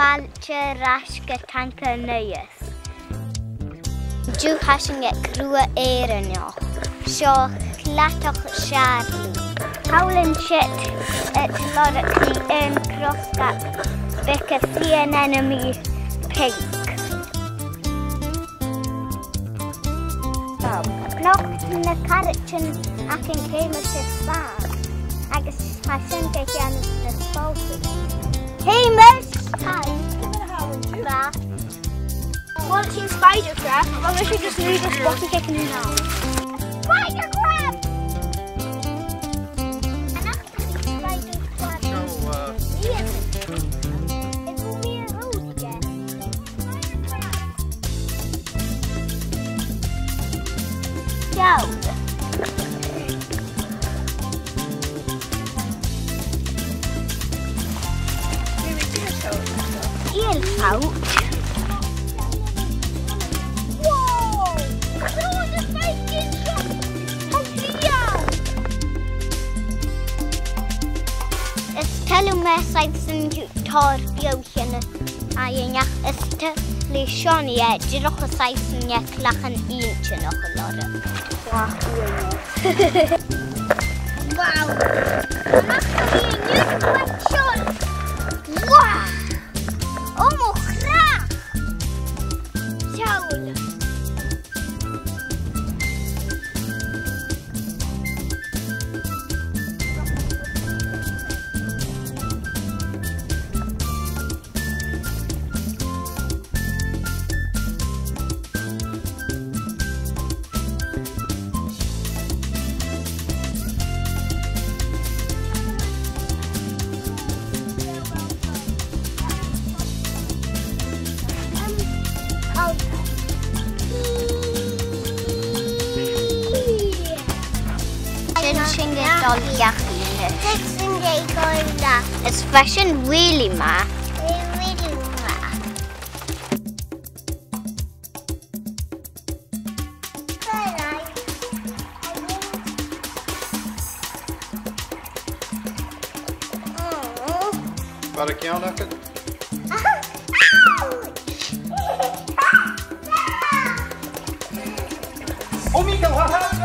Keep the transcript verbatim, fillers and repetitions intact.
Fàilte air ais gu Taingean Naomh Aonghas. An-diugh tha sinn aig Crùn Èireannach. Seo cladach Sharley. Thàinig sinn a-steach gu lorg aon crosgag beag a' C N N M E Pink. Nochd na caraidean aig an Ceumais is Spàin, agus tha sin ga dhèanamh na spòrsaich. Ceumais! Hi. Bye. Well, it's in spider crab. Well, we should just move this bottom kick and now. Spider crab! An spider crab. So, uh, yes. It's gonna be a rose again. Go. Eil fhathast. Whoa! Look at all the faces. Oh, yeah. Is toil leam saidhbhrean tòrr beathaichean a dhèanamh, is toil le Seonaidh e, dìreach saidhbhrean clachan inntinneach a lorg. Wow. Wow. Wow. O mo chreach! Seall. Sin sinn a' dol dhachaigh a-nis. Sin sinn a' dol dhachaigh. Is bha sin really math. Really math. Bha a' cheann agad? Ouch! Oh, Mika, what happened?